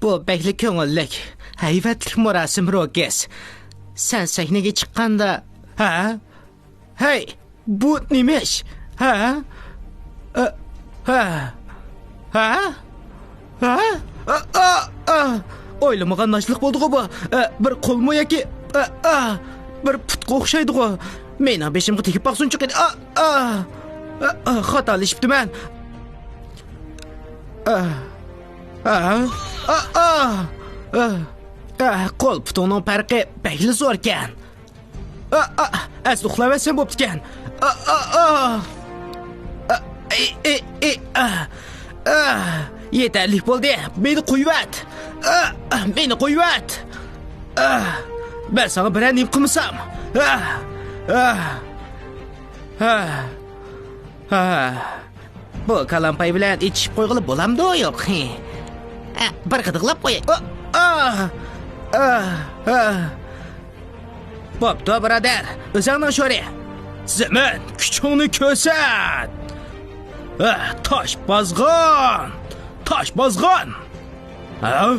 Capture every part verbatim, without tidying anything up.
بۇ بەكلا كۆڭۈللۈك، ھەيۋەتلىك مۇراسىم، روكس. سەن سەھنىگە چىققاندا، ھە؟ ھەي، بۇ نېمە ئىش؟ ھە؟ ئە، ھە؟ ھە؟ ھە؟ ئا، ئا، ئا! ئويلىمىغان ناشتىلىق بولدىغۇ بۇ. ئە، بىر قولمۇ ياكى، ئە، ئا، بىر پۇتقا ئوخشايدىغۇ. مېنىڭ بېشىمغا تېگىپ باقسۇنچۇ قېنى. ئا، ئا! ئا، ئا، خاتالىشىپتىمەن. ئا، ئا، ئا، ئا! ئا، قول پۇتۇڭنىڭ پەرقى بەكلا زوركەن. ئا، ئا، ئەسلى ئۇخلاۋەتسەم بوپتىكەن. ئا، ئا، ئا! ئا، ئى، ئى، ئى، ئا، ئا! يېتەرلىك بولدى. مېنى قويۇۋەت. ئا، ئا، مېنى قويۇۋەت. ئا، مەن ساڭا بىرەر نېمە قىلمىسام. ئا، ئا، ئا، ئا! بۇ كالامپاي بىلەن ئېچىشىپ قويغىلى بولامدۇ يوق؟ ھە، بىر غىدىقلاپ قوياي. ئا، ئا، ئا، ئا. بوپتۇ، بۇرادەر، ئۆزۈڭنىڭ شورى. زېمىن، كۈچۈڭنى كۆرسەت! ئا، تاش بازغان! تاش بازغان! ھە؟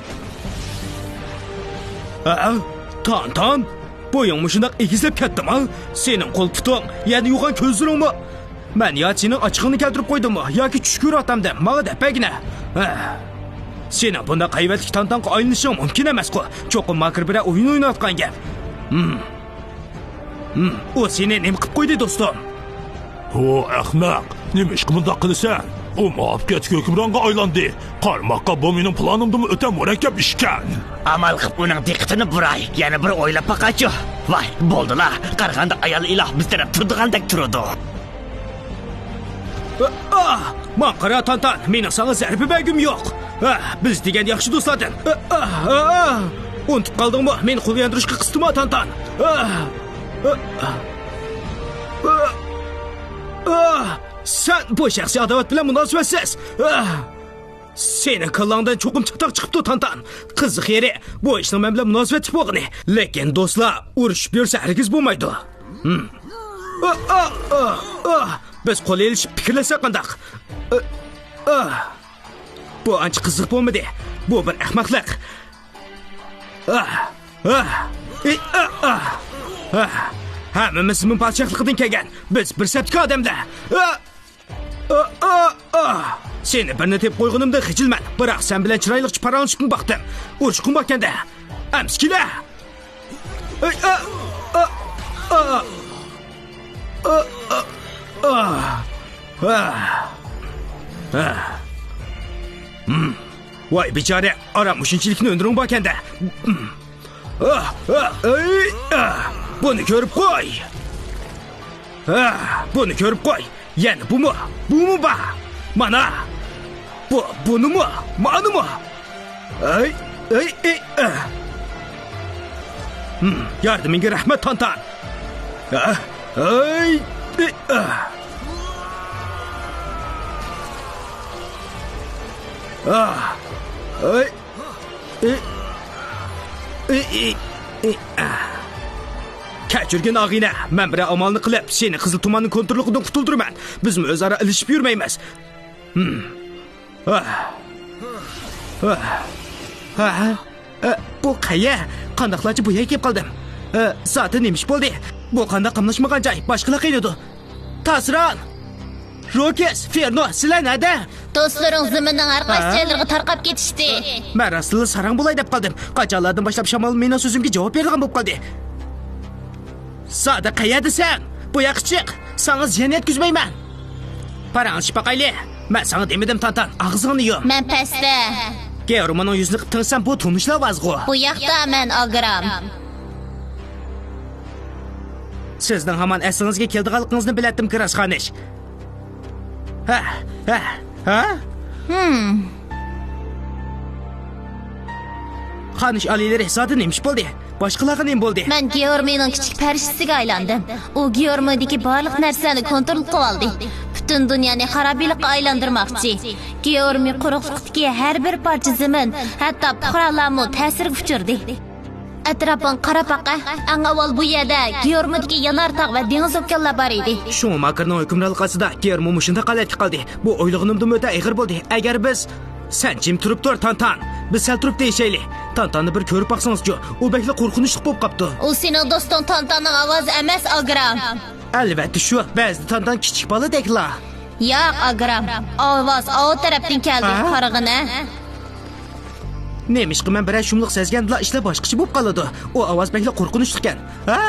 ھە؟ تانتان، بويۇڭ مۇشۇنداق ئېگىزلەپ كەتتىما؟ سېنىڭ قول پۇتۇڭ، يەنە يوغان كۆزلىرىڭمۇ؟ مەن يا سېنىڭ ئاچچىقىڭنى كەلتۈرۈپ قويدۇممۇ، ياكى چۈش كۆرۈۋاتامدىم؟ ماڭا دەپ بەرگىنە. ھە. سېنىڭ بۇنداق ھەيۋەتلىك تانتانغا ئايلىنىشىڭ مۇمكىن ئەمەسقۇ. چوقۇم ماكىر بىرەر ئويۇن ئويناۋاتقان گەپ. ھىم. ھىم، ئۇ سېنى نېمە قىپ قويدى، دوستۇم؟ ھو، ئەخمەق، نېمىشقا مۇنداق قىلىسەن؟ ئۇ مۇۋەپپەقىيەتلىك ھۆكۈمرانغا ئايلاندى. قارىماققا، بۇ مېنىڭ پىلانىمدىمۇ ئۆتە مۇرەككەپ ئىشكەن. ئامال قىپ ئۇنىڭ دىققىتىنى بۇراي، يەنە بىر ئويلاپ باقايچۇ. ۋاي، بولدىلا، قارىغاندا ئايال ئىلاھ بىز تەرەپ تۇرىدىغاندەك تۇرىدۇ. ئا، ئا! ماڭا قارا، تانتان، مېنىڭ ساڭا زەربە بەرگۈم يوق. ئا، بىز دېگەن ياخشى دوستلاردىن. ئا، ئا، ئا، ئا! ئۇنتۇپ قالدىڭمۇ؟ مېنى قول ياندۇرۇشقا قىستىما، تانتان. ئا، ئا، ئا، ئا! سەن بۇ شەخسىي ئاداۋەت بىلەن مۇناسىۋەتسىز. ئا! سېنىڭ كاللاڭدىن چوقۇم چاتاق چىقىپتۇ، تانتان. قىزىق يېرى، بۇ ئىشنىڭ مەن بىلەن مۇناسىۋەتلىك بولغىنى. لېكىن دوستلار ئۇرۇشۇپ يۈرسە ھەرگىز بولمايدۇ. ھىم. ئا، ئا، ئا، ئا! بىز قول ئېلىشىپ پىكىرلەشسەك قانداق؟ ئا، ئا! بۇ ئانچە قىزىق بولمىدى. بۇ بىر ئەخمەقلىق. ئا، ئا، ئى، ئا، ئا، ئا! ھەممىمىز زېمىن پادىشاھلىقىدىن كەلگەن. بىز بىر سەپتىكى ئادەملەر. ئا! ئا، ئا، ئا! سېنى بىرنى تېپىپ قويغىنىمدىن خىجىلمەن، بىراق سەن بىلەن چىرايلىقچە پاراڭلىشىپمۇ باقتىم. ئۇرۇشقۇم باركەندە. ئەمسە كېلە! ئاي، ئا، ئا، ئا! ئا، ئا، ئا! ئا، ئا، ئا! ھىم. ۋاي بىچارە، ئاران مۇشۇنچىلىكنى ھۈنىرىڭ باركەندە. ھىم. ئا، ئا، ئەي، ئا! بۇنى كۆرۈپ قوي! ئا، بۇنى كۆرۈپ قوي! يەنە بۇمۇ؟ بۇمۇ بار! مانا! بۇ، بۇنىمۇ؟ مانىمۇ؟ ئەي، ئەي، ئەي، ئا! ھىم، ياردىمىڭگە رەھمەت، تانتان! ئا، ئەي، ئەي، ئا! ئا، ئەي! ئى، ئى، ئى، ئى، ئا. كەچۈرگىن، ئاغىنە، مەن بىرەر ئامالنى قىلىپ، سېنى قىزىل تۇماننىڭ كونتروللۇقىدىن قۇتۇلدۇرىمەن. بىزمۇ ئۆزئارا ئېلىشىپ يۈرمەيمىز. ھىم. ئا. ئا. ئا. ئا، بۇ قەيە؟ قانداقلارچە بۇ يەرگە كېلىپ قالدىم؟ ئا، زادى نېمە ئىش بولدى؟ بۇ قانداق قاملاشمىغان جاي؟ باشقىلار قىينىدۇ. تاسىران! روكس، فېرنو، سىلەر نەدە؟ دوستلىرىڭ زېمىننىڭ ھەر قايسى ھە؟ جايلىرىغا تارقاپ كېتىشتى. مەن راستلا ساراڭ بولاي دەپ قالدىم. قاچانلاردىن باشلاپ شامال مېنىڭ سۆزۈمگە جاۋاب بېرىدىغان بولۇپ قالدى. زادى قەيەردىسەن؟ بۇ ياققا چىق. ساڭا زىيان يەتكۈزمەيمەن. پاراڭلىشىپ باقايلى. مەن ساڭا دېمىدىم، تانتان، ئاغزىڭنى يۇم. مەن پەستە. گېئورمىنىڭ يۈزىنى قىپ تىڭشىسام، بۇ تونۇشلا ئاۋازغۇ. بۇ ياقتا مەن ئالگرام. سىزنىڭ ھامان ئەسلىڭىزگە كېلىدىغانلىقىڭىزنى بىلەتتىم، كىراش خانىش. ھە، ھە، ھە؟ ھىم. خانىش ئالىيلىرى، زادى نېمە ئىش بولدى؟ باشقىلارغا نېمە بولدى؟ مەن گېئورمىنىڭ كىچىك پەرىشتىسىگە ئايلاندىم. ئۇ گېئورمىدىكى بارلىق نەرسىلەرنى كونترول قىلىۋالدى. پۈتۈن دۇنيانى خارابىلىققا ئايلاندۇرماقچى. گېئورمى قۇرۇقلۇقتىكى ھەر بىر پارچە زېمىن، ھەتتا پۇقرالارمۇ تەسىرگە ئۇچرىدى. ئەتراپىڭغا قاراپ باقە. ئەڭ ئاۋۋال بۇ يەردە گېئورمىدىكى يانار تاغ ۋە دېڭىز ئوكيانلار بار ئىدى. شۇڭا ماكىرنىڭ ھۆكۈمرانلىقى ئاستىدا گېئورمو مۇشۇنداق ھالەتكە قالدى. بۇ ئويلىغىنىمدىنمۇ ئۆتە ئېغىر بولدى. ئەگەر بىز سەن جىم تۇرۇپ تۇر، تانتان. بىز سەل تۇرۇپ دېيىشەيلى. تانتاننى بىر كۆرۈپ باقسىڭىزچۇ، ئۇ بەكلا قورقۇنچلۇق بولۇپ قاپتۇ. ئۇ سېنىڭ دوستۇڭ تانتاننىڭ ئاۋازى ئەمەس، ئاگرام. ئەلۋەتتە شۇ، بەزىدە تانتان كىچىك بالىدەكلا. ياق، ئاگرام. ئاۋاز ئاۋۇ تەرەپتىن كەلدى، ھە؟ قارىغىنە. نېمىشقا مەن بىرەر شۇملۇق سەزگەندىلا ئىشلار باشقىچە بولۇپ قالىدۇ. ئۇ ئاۋاز بەكلا قورقۇنچلۇقكەن. ھە؟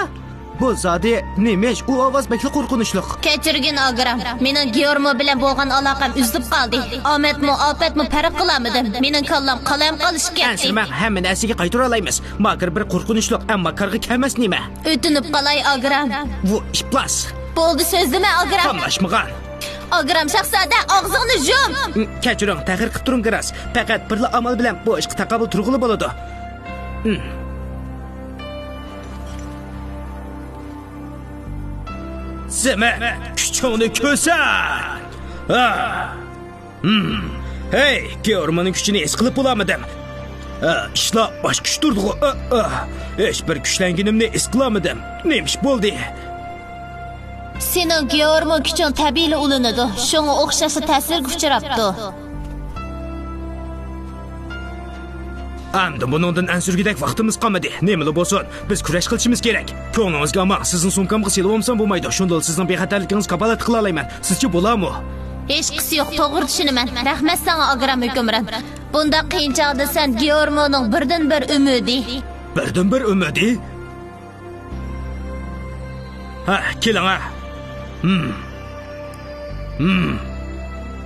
بۇ زادى نېمىش؟ ئۇ ئاۋاز بەكلا قورقۇنچلۇق. كەچۈرگىن، ئاگرام. مېنىڭ گىيورمو بىلەن بولغان ئالاقەم ئۈزۈلۈپ قالدى. ئامەتمۇ، ئاپەتمۇ پەرق قىلالمىدىم. مېنىڭ كاللام قالايمىقانلىشىپ كەتتى. ئەنسىرىمەڭ، ھەممىنى ئەسلىگە قايتۇرالايمىز. ماكىر بىر قورقۇنچلۇق، ئەمما كارغا كەلمەس نېمە؟ ئۆتۈنۈپ قالاي، ئاگرام. ۋۇ ئىپلاس! بولدى، سۆزلىمە، ئاگرام. قاملاشمىغان. ئاگرام شاھزادە، ئاغزىڭنى يۇم! م، كەچۈرۈڭ، تەخىر قىپ تۇرۇڭ، گراس. پەقەت بىرلا ئامال بىلەن بۇ ئىشقا تاقابىل تۇرغىلى بولىدۇ. م. زېمەت، كۈچۈڭنى كۆرسەت! ھا! ھم. ھەي، گېئورمونىڭ كۈچىنى ھېس قىلىپ بولالمىدىم. ئا، ئىشلار باشقىچە تۇردىغۇ. ئا، ئا. ھېچبىر كۈچلەنگىنىمنى ھېس قىلالمىدىم. نېمە ئىش بولدى؟ سېنىڭ گېئورمون كۈچۈڭ تەبىئىيلا ئۇلىنىدۇ. شۇڭا ئوخشاشلا تەسىرگە ئۇچراپتۇ. ئەمدى بۇنىڭدىن ئەنسىرىگۈدەك ۋاقتىمىز قالمىدى. نېمىلا بولسۇن، بىز كۈرەش قىلىشىمىز كېرەك. كۆڭلىڭىزگە ئالماڭ، سىزنى سومكامغا سېلىۋالمىسام بولمايدۇ. شۇندىلا سىزنىڭ بىخەتەرلىكىڭىزنى كاپالەتلىك قىلالايمەن. سىزچە بولامۇ؟ ھېچقىسى يوق، توغرا چۈشىنىمەن. رەھمەت ساڭا، ئاگرام ھۆكۈمران. بۇنداق قىيىن چاغدا سەن گېئورمونىڭ بىردىنبىر ئۈمىدى. بىردىنبىر ئۈمىدى؟ ھە، كېلىڭە. ھىم. ھىم.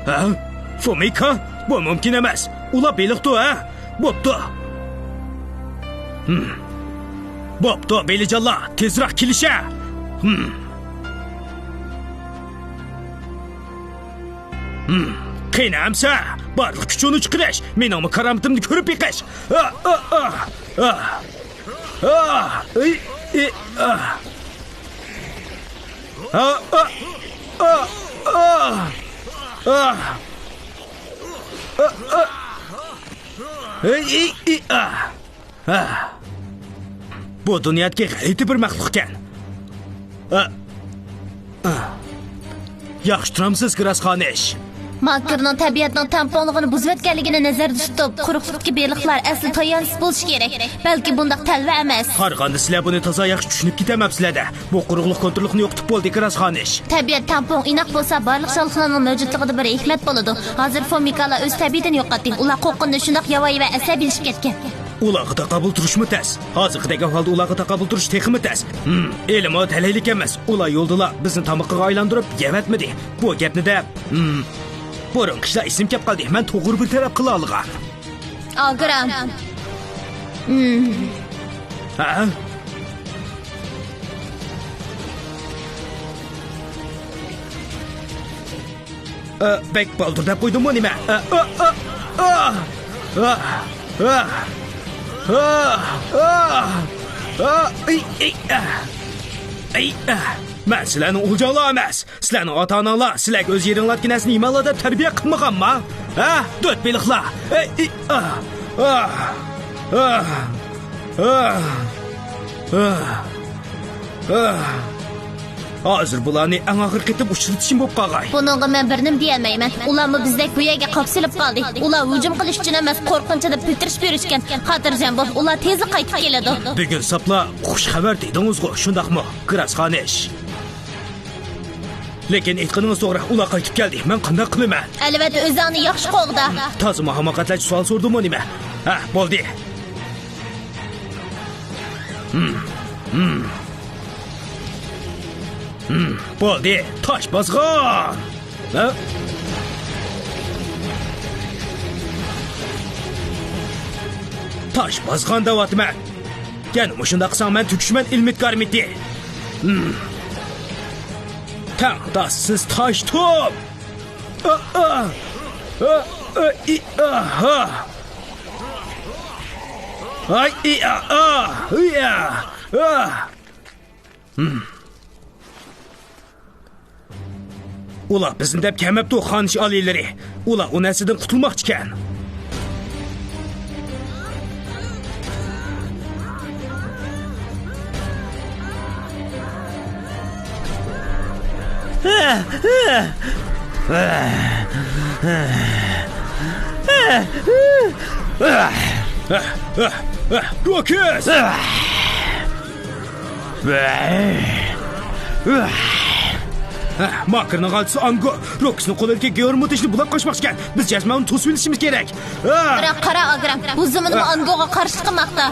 ھە؟ فۇمىكا؟ بۇ مۇمكىن ئەمەس. ئۇلار بېلىقتۇ، ھە؟ بوپتۇ. ھىم. بوپتۇ، بېلىجانلار، تېزراق كېلىشە. ھىم. ھىم. قېنى ئەمسە، بارلىق كۈچۈڭنى چىقىرىش، مېنىڭمۇ كارامىتىمنى كۆرۈپ بېقىش. ئا، ئا، ئا، ئا. ئا، ئېي، ئېي، ئا. ئا، ئا، ئا، ئا. ئا. ئا، ئا. ئېي، ئېي، ئېي، ئا. ئا. بۇ دۇنيادىكى غەلىتە بىر مەخلۇقكەن. ئا. ئا. ياخشى تۇرامسىز، گراس خانىش؟ ماكىرنىڭ تەبىئەتنىڭ تەڭپۇڭلۇقىنى بۇزۇۋەتكەنلىكىنى نەزەردە تۇتۇپ، قۇرۇقلۇقتىكى بېلىقلار ئەسلى تايانچسىز بولۇشى كېرەك. بەلكى بۇنداق تەلۋە ئەمەس. قارىغاندا سىلەر بۇنى تازا ياخشى چۈشىنىپ كېتەلمەپسىلەر-دە. بۇ قۇرۇقلۇق كونتروللۇقنى يوقىتىپ بولدى، گراس خانىش. تەبىئەت تەڭپۇڭ ئىناق بولسا، بارلىق جانلىقلارنىڭ مەۋجۇتلۇقىدا بىر ھېكمەت بولىدۇ. ھازىر فومىكالار ئۆز تەبىئىتىنى يوقاتتى. ئۇلار قورققىنىدىن شۇنداق ياۋايى ۋە ئەسەبىيلىشىپ كەتكەن. ئۇلارغا تاقابىل تۇرۇشمۇ تەس. ھازىرقىدەك ئەھۋالدا ئۇلارغا تاقابىل تۇرۇش تېخىمۇ تەس. ھىم، ھېلىمۇ تەلەيلىك ئەمەس. ئۇلار يولدىلا بىزنى تامىقىغا ئايلاندۇرۇپ يەۋەتمىدى. بۇ گەپنى دەپ، ھىم، بۇرۇنقى ئىشلار ئېسىمگە كەپ قالدى. مەن توغرا بىر تەرەپ قىلالىغان. ئاگرام. ھىم. ھە؟ ئە، بەك بالدۇر دەپ قويدۇممۇ نېمە؟ ئە، ئە، ئە، ئە، ئە، ئە، ئە، ئە، ئە، ئەي، ئەي، ئە. ئەي، ئە. مەن سىلەرنىڭ ئوغۇلجانلار ئەمەس. سىلەرنىڭ ئاتا-ئاناڭلار سىلەرگە ئۆز يېرىڭلاردىكى نەرسىنى يېمەڭلار دەپ تەربىيە قىلمىغانما؟ ھە؟ دۆت بېلىقلار. ئەي، ئە، ئە، ئە، ئە، ئە، ئە. ھازىر بۇلارنى ئەڭ ئاخىرقى قېتىم ئۇچرىتىشىم بولۇپ قالغاي. بۇنىڭغا مەن بىر نېمە دېيەلمەيمەن. ئۇلارمۇ بىزدەك بۇ يەرگە قاپسىلىپ قالدى. ئۇلار ھۇجۇم قىلىش ئۈچۈن ئەمەس، قورقۇنچىدا پىتىرىشىپ يۈرۈشكەن. خاتىرجەم بول، ئۇلار تېزلا قايتىپ كېلىدۇ. بۈگۈن ساپلا خۇش خەۋەر دېدىڭىزغۇ، شۇنداقمۇ، گراس خانىش؟ لېكىن ئېيتقىنىڭىز توغرا، ئۇلار قايتىپ كەلدى. مەن قانداق قىلىمەن؟ ئەلۋەتتە، ئۆزۈڭنى ياخشى قوغدا. تازىمۇ ھاماقەتلەرچە سوئال سورىدىمۇ نېمە؟ ھە، بولدى. ھىم، ھىم. ھىم، بولدى، تاش باسقان. ھە؟ تاش باسقان دەۋاتىمەن. يەنە مۇشۇنداق قىلساڭ، مەن تۈگۈشىمەن، ئىلمىت گارمىتى. ھىم. تەڭداشسىز تاش توپ. ئا، ئا، ئا، ئا، ئى، ئا، ھا. ئاي، ئى، ئا، ئا، ئى، ئا، ئا. ھىم. ئۇلار بىزنى دەپ كەلمەپتۇ، خانىش ئالىيلىرى. ئۇلار ئۇ نەرسىدىن قۇتۇلماقچىكەن. روكس! ماكىرنىڭ ئالچىسى ئانگو روكسنىڭ قولىدىكى گېئورموتىشنى بۇلاپ قاچماقچىكەن. بىز جەزمەن ئۇنى توسۇۋېلىشىمىز كېرەك. بىراق قارا، ئاگرام، بۇ زېمىنمۇ ئانگوغا قارشىلىق قىلماقتا.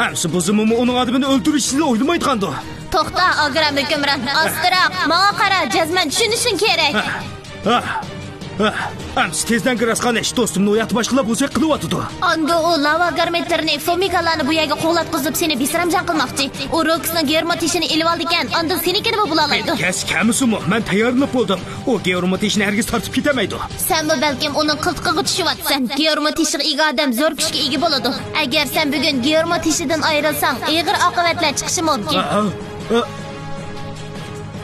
ئەمسە بۇ زېمىنمۇ ئۇنىڭ ئادىمىنى ئۆلتۈرۈشنى ئويلىمايدىغاندۇ؟ توختا، ئاگرام ھۆكۈمران، ئاستىراق، ماڭا قارا، جەزمەن چۈشىنىشىڭ كېرەك. ئەمسە تېزدەن گىراسقان ئىش، دوستۇمنى ئۇياتتى باشقىلار بوزەك قىلىۋاتىدۇ. ئاندىن ئۇ لاۋا گارمېتلىرىنى، فومىكالارنى بۇ يەرگە قوغلاتقۇزۇپ سېنى بىسرام جان قىلماقچى. ئۇ روكسنىڭ گېرمو تېشىنى ئېلىۋالىدىكەن، ئاندىن سېنىڭكىنىمۇ بۇلالايدۇ. كەس كەمىسىمۇ، مەن تەييارلىنىپ بولدۇم. ئۇ گېئورمو تېشىنى ھەرگىز تارتىپ كېتەلمەيدۇ. سەنمۇ بەلكىم ئۇنىڭ قىلتىقىغا چۈشۈۋاتىسەن. گېئورمو تېشىغا ئىگە ئادەم زور كۈچكە ئىگە بولىدۇ. ئەگەر سەن بۈگۈن گېئورمو تېشىدىن ئايرىلساڭ، ئېغىر ئاقىۋەتلەر چىقىشى مۇمكىن. ھە؟ ھە؟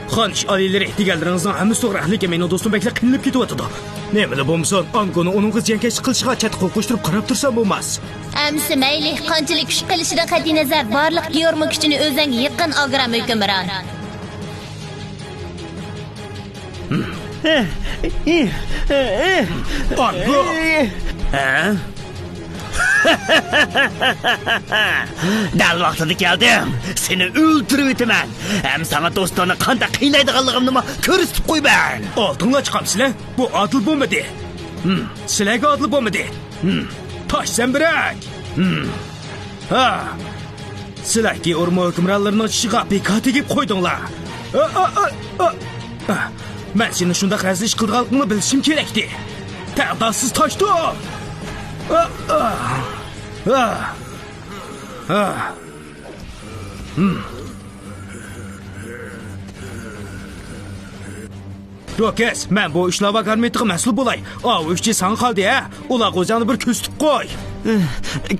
خان ئىش ئالىيلىرى، دېگەنلىرىڭىزنىڭ ھەممىسى توغرا، لېكىن مېنىڭ دوستۇم بەكلا قىينىلىپ كېتىۋاتىدۇ. نېمىلا بولمىسۇن، ئانگونىڭ ئۇنىڭغا زىيانكەشلىك قىلىشىغا چەتتە قول قوشتۇرۇپ قاراپ تۇرسام بولماس. ئەمسە مەيلى، قانچىلىك كۈچ قىلىشىدىن قەتئىينەزەر، بارلىق گېئورمو كۈچىنى ئۆزەڭگە يىغقىن، ئاگرام ھۆكۈمران. ئانگو! ھە؟ دەل ۋاقتىدا كەلدىڭ. سېنى ئۆلتۈرۈۋېتىمەن. ھەم ساڭا دوستۇڭنى قانداق قىينايدىغانلىقىمنىمۇ كۆرسىتىپ قويىمەن. ئالدىڭلار چىقامسىلەر؟ بۇ ئادىل بولمىدى. ھىم، سىلەرگە ئادىل بولمىدى. ھىم، تاش زەمبىرەك. ھىم. ھا. سىلەر گېئورمو ھۆكۈمرانلىرىنىڭ چىشىغا بىكار تېگىپ قويدۇڭلار. ئا، ئا، ئا، ئا. ئا، مەن سېنىڭ شۇنداق رەزىل ئىش قىلىدىغانلىقىڭنى بىلىشىم كېرەكتى. تەڭداشسىز تاشتۇ. ئا، ئا. ئا. ئا. ھىم. روكس، مەن بۇ ئۈچ لاۋا گارمېتىغا مەسئۇل بولاي. ئاۋۇ ئۈچى ساڭا قالدى، ھە؟ ئۇلارغا ئۆزۈڭنى بىر كۆرسىتىپ قوي.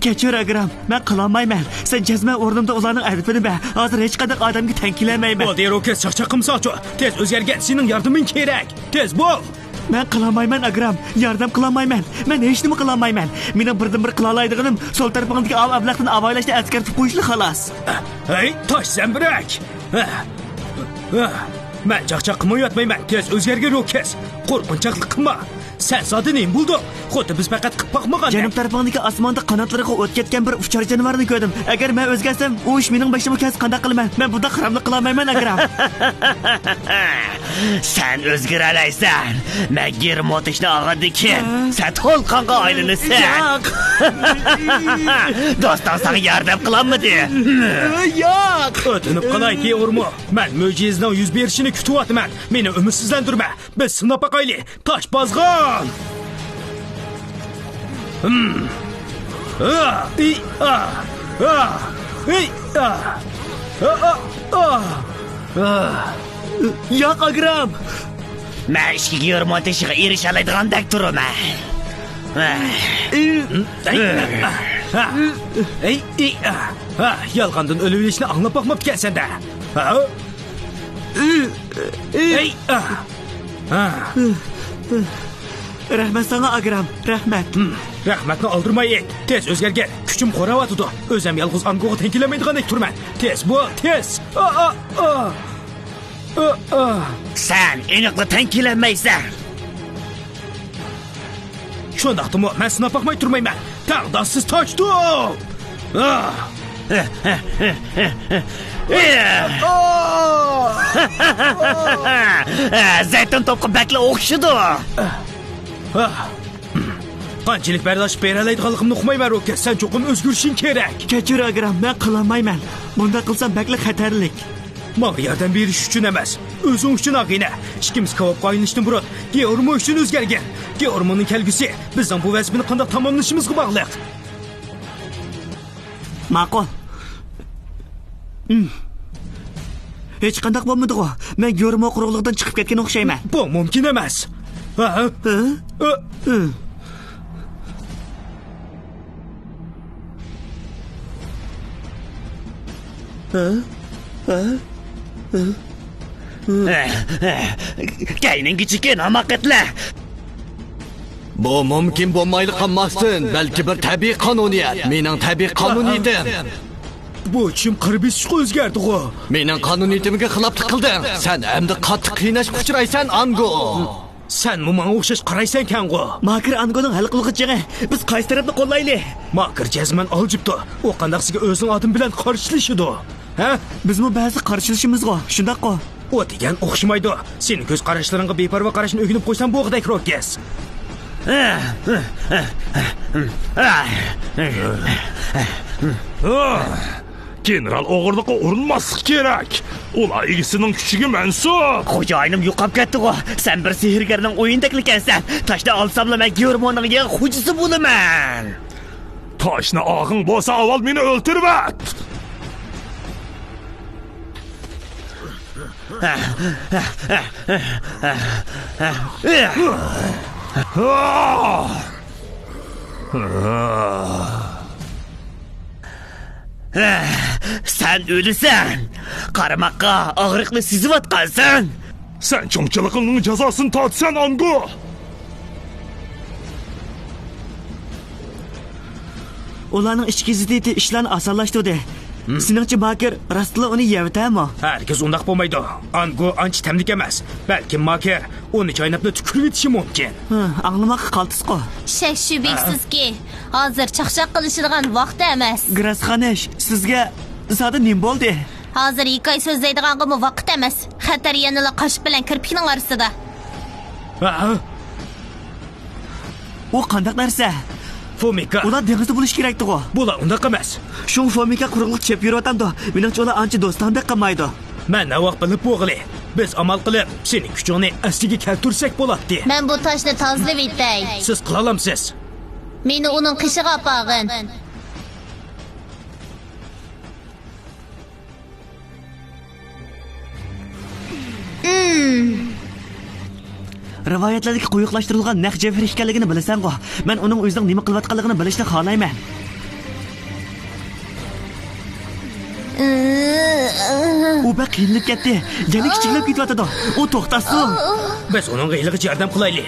كەچۈر، ئاگرام، مەن قىلالمايمەن. سەن جەزمەن ئورنۇمدا ئۇلارنىڭ ئەدىپىنى بەر. ھازىر ھېچقانداق ئادەمگە تەڭ كېلەلمەيمەن. بولدى، روكس، چاقچاق قىلمىساڭچۇ. تېز ئۆزگەرگىن، سېنىڭ ياردىمىڭ كېرەك. تېز بول! مەن قىلالمايمەن، ئاگرام. ياردەم قىلالمايمەن. مەن ھېچنېمە قىلالمايمەن. مېنىڭ بىردىنبىر قىلالايدىغىنىم سول تەرىپىڭدىكى ئاۋۇ ئەبلەختىن ئاۋايلاشنى ئەسكەرتىپ قويۇشلا خالاس. ھەي، تاش زەمبىرەك! مەن چاقچاق قىلمايۋاتمايمەن. تېز ئۆزگەرگىن، روكس. قورقۇنچاقلىق قىلما. سەن زادى نېمە بولدۇڭ؟ خۇددى بىز پەقەت قىپ باقمىغاندەك. جەنۇب تەرىپىڭدىكى ئاسماندا قاناتلىرىغا ئوت كەتكەن بىر ئۇچار جانىۋارنى كۆردۈم. ئەگەر مەن ئۆزگەرسەم، ئۇ ئىش مېنىڭ بېشىمغا كەلسە قانداق قىلىمەن؟ مەن بۇنداق خاراملىق قىلالمايمەن، ئاگرام. سەن ئۆزگىرەلەيسەن. مەن گېرموتىشنى ئالغاندىن كېيىن، ھە؟ سەن تولقانغا ئايلىنىسەن. ياق. دوستۇڭ ساڭا ياردەم قىلالمىدى. ياق. ئۆتۈنۈپ قالاي، گېئورمو. مەن مۆجىزىنىڭ يۈز بېرىشىنى كۈتۈۋاتىمەن. مېنى ئۈمىدسىزلەندۈرمە. بىز سىناپ باقايلى. تاش بازغان! ھىم. ئا، ئى، ئا، ئا، ئى، ئا. ئا، ئا، ئا. ئا. ياق، ئاگرام! مەن ئىچكى گېئورمون تېشىغا ئېرىشەلەيدىغاندەك تۇرىمەن. ئى. ئەي، ئا، ئا. ئەي، ئى، ئا. ھا، يالغاندىن ئۆلۈۋېلىشنى ئاڭلاپ باقماپتىكەنسەن-دە. ھا؟ ئى. ئەي، ئا. ھا. رەھمەت ساڭا، ئاگرام، رەھمەت. ھىم، رەھمەتنى ئالدىرىماي ئېيت. تېز ئۆزگەرگىن. كۈچۈم خوراۋاتىدۇ. ئۆزۈم يالغۇز ئانگوغا تەڭ كېلەلمەيدىغاندەك تۇرىمەن. تېز بول، تېز. ئا، ئا، ئا. ئا، ئا. سەن ئېنىقلا تەڭ كېلەلمەيسەن. شۇنداقتىمۇ مەن سىناپ باقماي تۇرمايمەن. تەڭداشسىز تاشتۇ! ئا! زەيتۇن توپقا بەكلا ئوخشىدۇ. قانچىلىك بەرداشلىق بېرەلەيدىغانلىقىمنى ئۇقمايمەن، روكس. سەن چوقۇم ئۆزگىرىشىڭ كېرەك. كەچۈر، ئاگرام، مەن قىلالمايمەن. بۇنداق قىلسام بەكلا خەتەرلىك. ماڭا ياردەم بېرىش ئۈچۈن ئەمەس، ئۆزۈڭ ئۈچۈن، ئاغىنە. ئىككىمىز كاۋاپقا ئايلىنىشتىن بۇرۇن، گېئورمو ئۈچۈن ئۆزگەرگىن. گېئورمونىڭ كەلگۈسى بىزنىڭ بۇ ۋەزىپىنى قانداق تاماملىشىمىزغا باغلىق. ماقۇل. ھىم. ھېچقانداق بولمىدىغۇ؟ مەن گېئورمو قۇرۇقلۇقىدىن چىقىپ كەتكەن ئوخشايمەن. بۇ مۇمكىن ئەمەس. ھە؟ ھە؟ ھە؟ ھە؟ ھە؟ ھە؟ ھە؟ كەينىڭگە چېكىن، ھاماقەتلەر! بۇ مۇمكىن بولمايلا قالماستىن، بەلكى بىر تەبىئىي قانۇنىيەت. مېنىڭ تەبىئىي قانۇنىيىتىم. بۇ چىم قىر بېسىشقا ئۆزگەردىغۇ؟ مېنىڭ قانۇنىيىتىمگە خىلاپلىق قىلدىڭ. سەن ئەمدى قاتتىق قىيناشقا ئۇچرايسەن، ئانگو. سەنمۇ ماڭا ئوخشاش قارايسەنكەنغۇ؟ ماكىر ئانگونىڭ ھەل قىلغۇچىغى. بىز قايسى تەرەپنى قوللايلى؟ ماكىر جەزمەن ئالجىپتۇ. ئۇ قانداق سىزگە ئۆزىنىڭ ئادىمى بىلەن قارشىلىشىدۇ؟ ھە؟ بىزمۇ بەزى قارشىلىشىمىزغۇ، شۇنداققۇ؟ ئۇ دېگەن ئوخشىمايدۇ. سېنىڭ كۆز قاراشلىرىڭغا بىپەرۋا قاراشنى ئۆگىنىپ قويسام بولغۇدەك، روكس. گېنېرال ئوغرىلىققا ئۇرۇنماسلىق كېرەك. ئۇلار ئىگىسىنىڭ كۈچىگە مەنسۇپ. خوجايىنىم يوقاپ كەتتىغۇ. سەن بىر سېھىرگەرنىڭ ئويۇنىدەكلىكەنسەن. تاشنى ئالساملا مەن گېرموننىڭ يېڭى خوجىسى بولىمەن. تاشنى ئالغىڭ بولسا ئاۋۋال مېنى ئۆلتۈرۈۋەت. سەن ئۆلىسەن! قارىماققا ئاغرىقنى سېزىۋاتقانسەن! سەن چوڭچىلىقىڭنىڭ جازاسىنى تارتىسەن، ئانگو! ئۇلارنىڭ ئىچكى زىددىيىتى ئىشلارنى ئاسانلاشتۇردى. سېنىڭچە ماكىر راستلا ئۇنى يەۋېتەرمۇ؟ ھەرگىز ئۇنداق بولمايدۇ. ئانگو ئانچە تەملىك ئەمەس. بەلكىم ماكىر ئۇنى چايناپلا تۈكۈرۈۋېتىشى مۇمكىن. ھە، ئاڭلىماققا قالتىسقۇ. شەك شۈبھىسىزكى، ھازىر چاقچاق قىلىشىدىغان ۋاقتى ئەمەس. گراس خانىش، سىزگە زادى نېمە بولدى؟ ھازىر ھېكايە سۆزلەيدىغانغىمۇ ۋاقىت ئەمەس. خەتەر يەنىلا قاشۇق بىلەن كىرپىكنىڭ ئارىسىدا. ھە؟ ئۇ قانداق نەرسە؟ فومىكا. ئۇلار دېڭىزدا بولۇشى كېرەكتىغۇ. بۇلار ئۇنداق ئەمەس. شۇڭا فومىكا قۇرۇقلۇق چېپىپ يۈرۈۋاتامدۇ؟ مېنىڭچە ئۇلار ئانچە دوستانە بېقىنمايدۇ. مەن نەۋاق بىلىپ بولغىلى. بىز ئامال قىلىپ سېنىڭ كۈچۈڭنى ئەسلىگە كەلتۈرسەك بولاتتى. مەن بۇ تاشنى تازىلىۋېتەي. سىز قىلالامسىز. مېنى ئۇنىڭ قېشىغا ئاپارغىن. رىۋايەتلەردىكى قويۇقلاشتۇرۇلغان نەق جەۋھەر ئىكەنلىكىنى بىلىسەنغۇ؟ مەن ئۇنىڭ ئۆزىنىڭ نېمە قىلىۋاتقانلىقىنى بىلىشنى خالايمەن. ئۇ بەك قىينىلىپ كەتتى. يەنە كىچىكلەپ كېتىۋاتىدۇ. ئۇ توختاسۇن. بىز ئۇنىڭغا ھېلىغىچە ياردەم قىلايلى.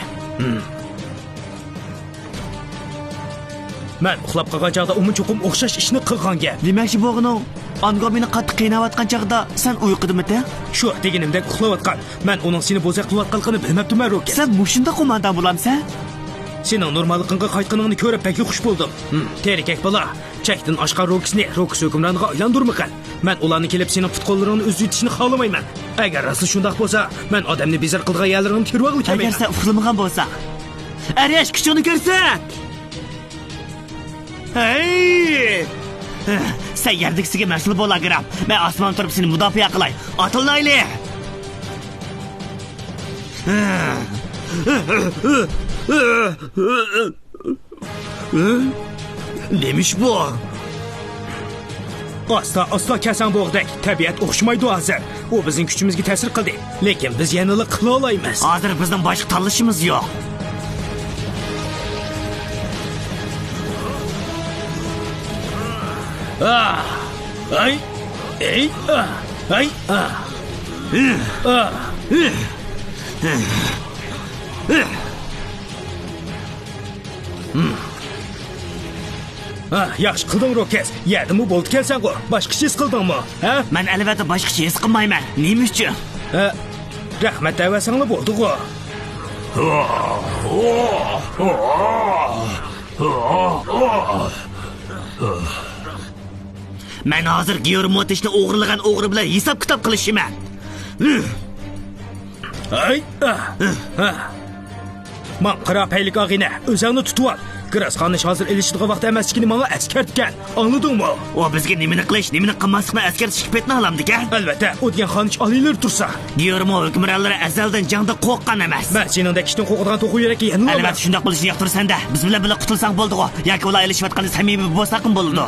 مەن ئۇخلاپ قالغان چاغدا ئۇمۇ چوقۇم ئوخشاش ئىشنى قىلغان گەپ. دېمەكچى بولغىنىڭ، ئانگو مېنى قاتتىق قىيناۋاتقان چاغدا سەن ئۇيقۇدىمىدىڭ؟ شۇ، دېگىنىمدەك ئۇخلاۋاتقان. مەن ئۇنىڭ سېنى بوزەك قىلىۋاتقانلىقىنى بىلمەپتىمەن، روكس. سەن مۇشۇنداق قوماندان بولامسەن؟ سېنىڭ نورماللىقىڭغا قايتقىنىڭنى كۆرۈپ بەكلا خۇش بولدۇم. ھىم، تېرىكەك بالا، چەكتىن ئاشقان روكسنى روكس ھۆكۈمرانىغا ئايلاندۇرمىغىن. مەن ئۇلارنى كېلىپ سېنىڭ پۇت-قوللىرىڭنى ئۈزۈۋېتىشىنى خالىمايمەن. ئەگەر راستلا شۇنداق بولسا، مەن ئادەمنى بىزار قىلىدىغان يەرلىرىڭنى تېرىۋالغىلى كەلمەيمەن. ئەگەر سەن ئۇخلىمىغان بولساڭ. ئەرياش، كۈچۈڭنى كۆرسەت! ھەي! سەن يەردىكىسىگە مەسئۇل بول، ئاگرام. مەن ئاسماندا تۇرۇپ سېنى مۇداپىئە قىلاي. ئاتلىنايلى! نېمە ئىش بۇ؟ ئاستا، ئاستا كەلسەڭ بولغۇدەك. تەبىئەت ئوخشىمايدۇ ھازىر. ئۇ بىزنىڭ كۈچىمىزگە تەسىر قىلدى. لېكىن بىز يەنىلا قىلالايمىز. ھازىر بىزنىڭ باشقا تاللىشىمىز يوق. ئاھ! ئەي! ئەي! ئاھ! ئەي! ئاھ! ئاھ! ھە، ياخشى قىلدىڭ، روكس. يەردىمۇ بولىدىكەنسەنغۇ. باشقىچە ھېس قىلدىڭمۇ؟ ھە؟ مەن ئەلۋەتتە باشقىچە ھېس قىلمايمەن. نېمە ئۈچۈن؟ ھە، رەھمەت دەۋەرسەڭلا بولدىغۇ. مەن ھازىر گېرموتىشنى ئوغرىلىغان ئوغرى بىلەن ھېساب-كىتاب قىلىشىمەن. ھەي! ماڭا قارا، پەيلىك ئاغىنە، ئۆزۈڭنى تۇتۇۋال. گراس خانىش ھازىر ئېلىشىدىغان ۋاقىت ئەمەسلىكىنى ماڭا ئەسكەرتكەن، ئاڭلىدىڭمۇ؟ ئۇ بىزگە نېمىنى قىلىش، نېمىنى قىلماسلىقنى ئەسكەرتىشكە پېتىنى ئالامدىكەن؟ ئەلۋەتتە، ئۇ دېگەن خانىش ئالىيلىرى تۇرسا. گېرمو ھۆكۈمرانلىرى ئەزەلدىن جەڭدىن قورققان ئەمەس. مەن سېنىڭدەك ئىشتىن قورقىدىغان توخۇ يۈرەككە يەنىلا ئەلۋەتتە، شۇنداق بولۇشىنى ياقتۇرىسەن-دە. بىز بىلەن بىللە قۇتۇلساڭ بولدىغۇ. ياكى ئۇلار ئېلىشىۋاتقاندا سەمىمىي بولساقمۇ بولىدۇ.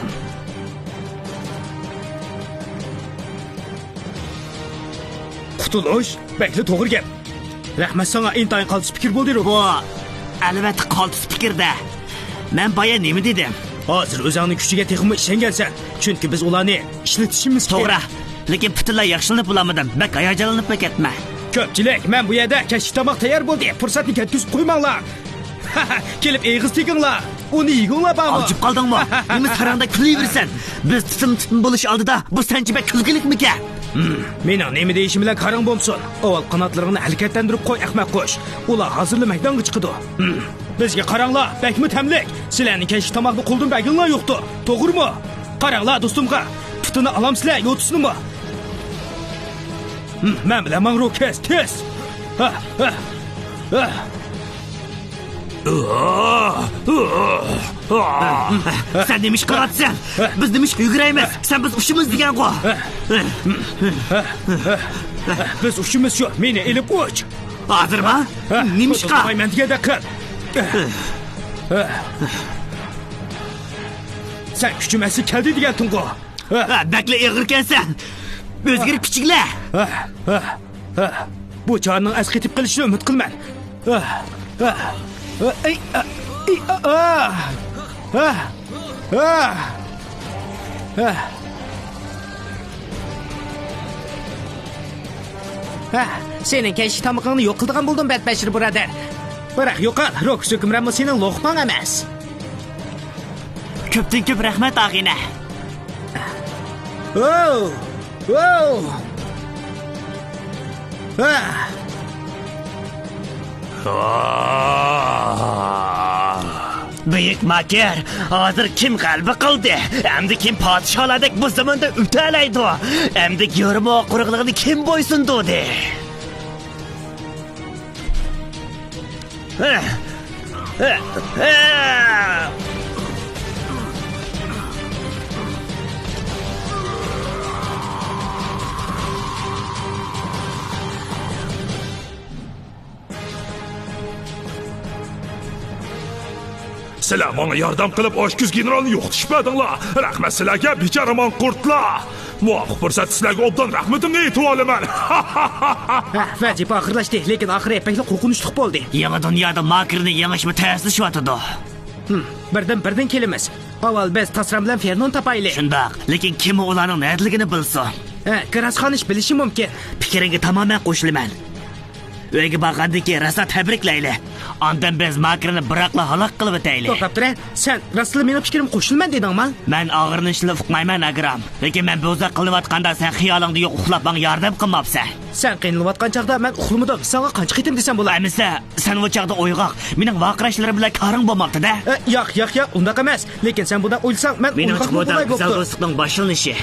قۇتۇلۇش؟ بەكلا توغرا گەپ. رەھمەت ساڭا، ئىنتايىن قالتىس پىكىر بولدى، روبىن. بۇ، ئەلۋەتتە، قالتىس پىكىر-دە. مەن بايا نېمە دېدىم؟ ھازىر ئۆزۈڭنىڭ كۈچىگە تېخىمۇ ئىشەنگەنسەن، چۈنكى بىز ئۇلارنى ئىشلىتىشىمىز كېرەك. توغرا، لېكىن پۈتۈنلەي ياخشىلىنىپ بولالمىدىم. بەك ھاياجانلىنىپ كەتمە. كۆپچىلىك، مەن بۇ يەردە كەچلىك تاماق تەييار بولدى. پۇرسەتنى كەتكۈزۈپ قويماڭلار. كېلىپ ئېغىز تېگىڭلار. ئۇنى يېگۈڭلار بارمۇ؟ ئالجىپ قالدىڭمۇ؟ نېمە ساراڭدەك كۈلۈۋېرىسەن؟ بىز تىتىم-تىتىم بولۇش ئالدىدا بۇ سەنچە بەك كۈلكىلىكمىكەن؟ مېنىڭ نېمە دېيىشىم بىلەن كارىڭ بولمىسۇن. ئاۋۋال قاناتلىرىڭنى ھەرىكەتلەندۈرۈپ قوي، ئەخمەق قۇش. ئۇلار ھازىرلا مەيدانغا چىقىدۇ. بىزگە قاراڭلار، بەكمۇ تەملىك. سىلەرنىڭ كەچلىك تاماقنى قولدىن بەرگىنىڭلار يوقتۇ، توغرىمۇ؟ قاراڭلار دوستۇمغا، پۇتىنى ئالامسىلەر يوتىسىنىمۇ؟ مەن بىلەن ماڭ، روكس، تېز! سەن نېمە ئىش قىلىۋاتىسەن؟ بىز نېمە ئىشقا يۈگۈرەيمىز؟ سەن بىز ئۇچىمىز دېگەنغۇ؟ بىز ئۇچىمىز شۇ، مېنى ئېلىپ ئۇچ! ھازىرما؟ نېمە ئىشقا؟ مەن دېگەندەك قىل! سەن كۈچۈم ئەسلى كەلدى دېگەنتىڭغۇ؟ بەكلا ئېغىركەنسەن! ئۆزگىرىپ كىچىكلە! بۇ جاننىڭ ئەسقېتىپ قېلىشىنى ئۈمىد قىلىمەن. سېنىڭ كەچلىك تامىقىڭنى يوق قىلىدىغان بولدۇم، بەتبەشىر بۇرادەر. بىراق يوقال، روكس ھۆكۈمرانمۇ سېنىڭ لوخماڭ ئەمەس. كۆپتىن كۆپ رەھمەت، ئاغىنە. ۋوۋ! ۋوۋ! ھە! بۈيۈك ماكىر، ھازىر كىم غەلىبە قىلدى؟ ئەمدى كىم پادىشاھلاردەك بۇ زېمىندا ئۆتەلەيدۇ؟ ئەمدى يورمۇ قۇرۇقلۇقىنى كىم بويسۇندۇردى؟ سىلەر ماڭا ياردەم قىلىپ، ئاشكۆز گېنېرالنى يوقىتىشىپ بەردىڭلار. رەھمەت سىلەرگە، بىچارە ماڭقۇرتلار! مۇۋاپىق پۇرسەتتە سىلەرگە ئوبدان رەھمىتىمنى ئېيتىۋالىمەن. ھە، ۋەزىپە ئاخىرلاشتى، لېكىن ئاخىرى بەكلا قورقۇنچلۇق بولدى. يېڭى دۇنيادا ماكىرنى يېڭىشمۇ تەسلىشىۋاتىدۇ. ھىم، بىردىن بىردىن كېلىمىز. ئاۋۋال بىز تاسرام بىلەن فېرنونى تاپايلى. شۇنداق، لېكىن كىممۇ ئۇلارنىڭ نەدىلىكىنى بىلسۇن؟ ھە، گراس خانىش بىلىشى مۇمكىن. پىكرىڭگە تامامەن قوشۇلىمەن. ئۆيگە بارغاندىن كېيىن راسا تەبرىكلەيلى. ئاندىن بىز ماكىرنى بىراقلا ھالاك قىلىۋېتەيلى. توختاپ تۇرە، سەن راستلا مېنىڭ پىكرىمگە قوشۇلىمەن دېدىڭما؟ مەن ئاغرىنىشنى ئۇقمايمەن، ئاگرام. لېكىن مەن بوزەك قىلىنىۋاتقاندا سەن خىيالىڭدا يوق ئۇخلاپ ماڭا ياردەم قىلماپسەن. سەن قىينىلىۋاتقان چاغدا مەن ئۇخلىمىدىم. ساڭا قانچە قېتىم دېسەم بولار؟ ئەمىسە، سەن ئۇ چاغدا ئويغاق. مېنىڭ ۋارقىراشلىرىم بىلەن كارىڭ بولماپتۇ-دە. ئە، ياق، ياق، ياق، ئۇنداق ئەمەس. لېكىن سەن بۇنداق ئويلىساڭ، مەن مېنىڭچە ئويغاقمۇ بۇ بولاي بوپتۇ. گۈزەل دوستلۇقنىڭ باشلىنىشى.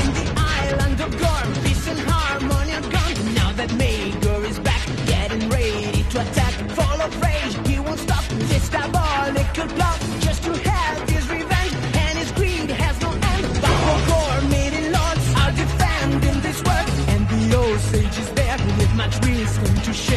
In the island of Gorm, peace and harmony are gone. Now that Magor is back, getting ready to attack. Full of rage, he won't stop. This diabolical plot, just to have his revenge. And his greed has no end. But for Gorm, mighty lords are defending this world. And the old sage is there with much wisdom to share.